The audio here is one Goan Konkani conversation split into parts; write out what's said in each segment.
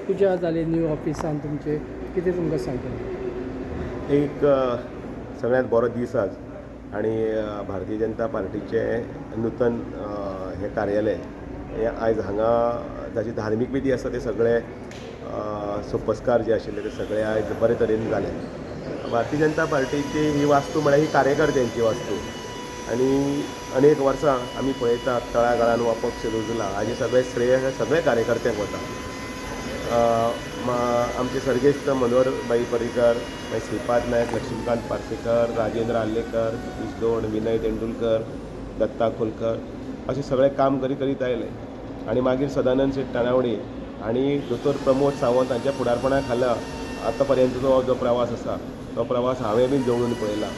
पुजा जाली न्यू ऑफिसान तुमचे, कितें तुमकां सांगतले? एक सगळ्यांत बरो दीस आज आनी भारतीय जनता पार्टीचें नूतन हें कार्यालय हें आयज हांगा ताची धार्मीक विधी आसा, ते सगळे सोपस्कार जे आशिल्ले ते सगळे आयज बरे तरेन जाले. भारतीय जनता पार्टीची ही वास्तू म्हळ्यार ही कार्यकर्त्यांची वास्तू आनी अनेक वर्सां आमी पळयतात, तळागाळान हो पक्ष रुजला. हाजें सगळें श्रेय हें सगळें कार्यकर्त्यांक वता. आमचे सर्गेस्त मनोहर भाई पर्रीकर, मागीर श्रीपाद नायक, लक्ष्मीकांत पार्सेकर, राजेंद्र आर्लेकर, सतीश दोण, विनय तेंडुलकर, दत्ता खोलकर अशें सगळें काम करीत करीत आयले आनी मागीर सदानंद शेट तानावडे आनी दोतोर प्रमोद सावंत हांच्या फुडारपणा खाला आतां पर्यंतचो जो प्रवास आसा तो प्रवास हांवें बीन जवळून पळयला.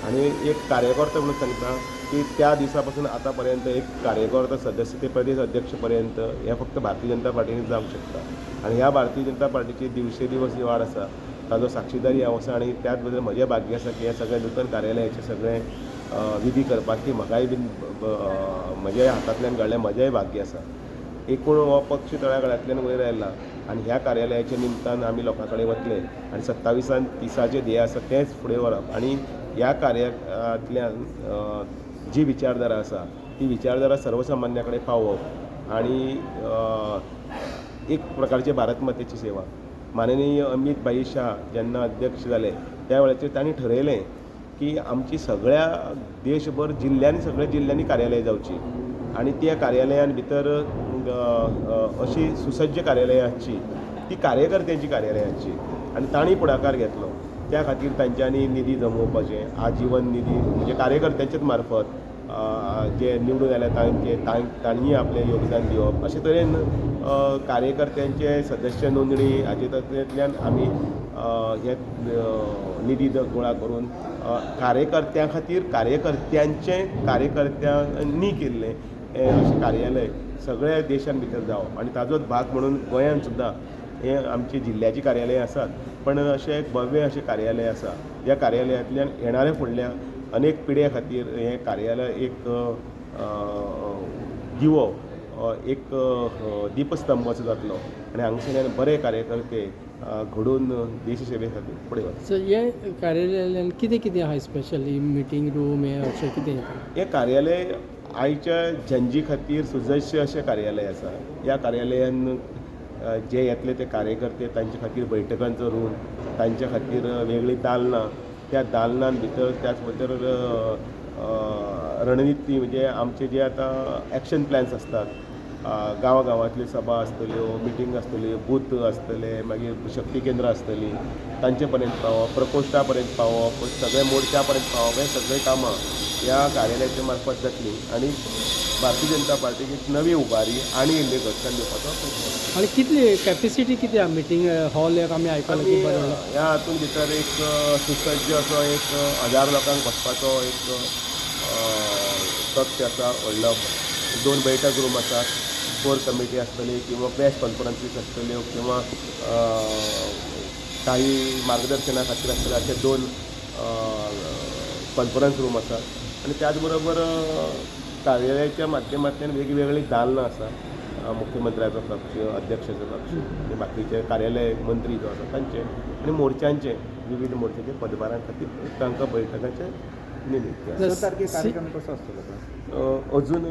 आनी एक कार्यकर्तो म्हणून सांगता की त्या दिसा पासून आतां पर्यंत एक कार्यकर्तो सदस्य ते प्रदेश अध्यक्ष पर्यंत हें फक्त भारतीय जनता पार्टीन जावंक शकता. आनी ह्या भारतीय जनता पार्टीची दिवसे दिवस जी वाड आसा ताजो साक्षीदारी हांव आसा. आनी त्याच बद्दल म्हजें भाग्य आसा की हे सगळें नूतन कार्यालयाचें सगळें विधी करपाक ती म्हाकाय बीन म्हज्या हातांतल्यान घडलें, म्हजेंय भाग्य आसा. एकूण हो पक्ष तळागाळांतल्यान वयर आयला आनी ह्या कार्यालयाच्या निमतान आमी लोकां कडेन वतले आनी 27 30चें ध्येय आसा तेंच फुडें व्हरप. आनी ह्या कार्यांतल्यान जी विचारधारा आसा ती विचारधारा सर्वसामान्या कडेन पावोवप आनी एक प्रकारची भारत मातेची सेवा. माननीय अमीत भाई शाह जेन्ना अध्यक्ष जाले त्या वेळाचेर तांणी ठरयलें की आमची सगळ्या देशभर जिल्ल्यांनी, सगळ्या जिल्ल्यांनी कार्यालय जावची आनी त्या कार्यालयान भितर अशी सुसज्ज कार्यालयां आसची, ती कार्यकर्त्यांची कार्यालयां आसची. आनी तांणी फुडाकार घेतलो. त्या खातीर तांच्यांनी निधी जमोवपाचें, आजिवन निधी म्हणजे कार्यकर्त्यांचेच मार्फत जे निवडून आयले तांचे तांणीय आपलें योगदान दिवप, अशे तरेन कार्यकर्त्यांचे सदस्य नोंदणी हाजे तरेंतल्यान आमी हे निधी गोळा करून कार्यकर्त्यां खातीर कार्यकर्त्यांचें कार्यकर्त्यांनी केल्लें हें अशें कार्यालय सगळ्या देशान भितर जावप. आनी ताजोच भाग म्हणून गोंयान सुद्दां हें आमची जिल्ल्याचीं कार्यालयां आसात, पण अशें एक भव्य अशें कार्यालय आसा. ह्या कार्यालयांतल्यान येणाऱ्या फुडल्या अनेक पिड्यां खातीर हें कार्यालय एक दिवो, एक दीपस्तंभ असो जातलो आनी हांगसरल्यान बरे कार्यकर्ते घडोवन देश सेवे खातीर फुडें वतले. सो हे कार्यालयान कितें कितें आहा स्पेशली, मिटींग रूम हें अशें कितें? हें कार्यालय आयच्या जनजी खातीर सुसज्ज अशें कार्यालय आसा. ह्या कार्यालयान जे येतले ते कार्यकर्ते तांचे खातीर बैठकांचो रूम, तांचे खातीर वेगळीं दालनां, त्या दालनान भितर त्याच भितर रणनिती म्हणजे आमचे जे आतां एक्शन प्लॅन्स आसतात, गांवागांवांतल्यो सभा आसतल्यो, मिटींग आसतल्यो, बूथ आसतले, मागीर शक्ती केंद्रां आसतलीं, तांचे पर्यंत पावप, प्रकोश्ठा पर्यंत पावप, सगळे मोर्चा पर्यंत पावप, हे सगळीं कामां ह्या कार्यालयाच्या मार्फत जातलीं आनी भारतीय जनता पार्टीक एक नवी उबारी आनी इल्ली घटसाण दिवपाचो प्रयत्न. आनी कितली कॅपेसिटी कितें आहा मिटींग हॉल एक आमी आयकलां की आमी बरो व्हडलो. ह्या हातूंत भितर एक सुसज्ज असो एक 1000 लोकांक बसपाचो एक कक्ष आसा व्हडलो. दोन बैठक रूम आसात. कोर कमिटी आसतली किंवा प्रेस कॉन्फरन्सीस आसतल्यो किंवा काही मार्गदर्शना खातीर आसतले अशे दोन कॉन्फरन्स रूम आसात. आनी त्याच बरोबर कार्यालयाच्या माध्यमांतल्यान वेगवेगळीं दालनां आसा, मुख्यमंत्र्याचो कक्ष, अध्यक्षाचो कक्ष आनी बाकीचे कार्यालय मंत्री जो आसा तांचे आनी मोर्चांचे, विविध मोर्चाचे पदभारां खातीर तांकां बैठकांचे निमित्त आसा. स तारखे कार्यक्रम कसो आसतलो तो? अजून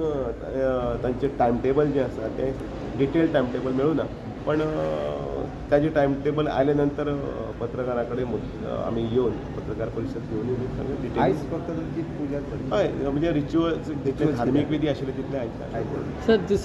तांचें टायम टेबल जें आसा तें डिटेल टायम टेबल मेळूं ना, पण ताजें टायम टेबल आयले नंतर पत्रकारां कडेन आमी येवन पत्रकार परिशद घेवन सगळें डिटेल. आयज फक्त तुमची पुजा जाली? हय, म्हणजे रिच्युअल्स जितले धार्मीक विधी आशिल्ले तितले आयज. आयज. सर.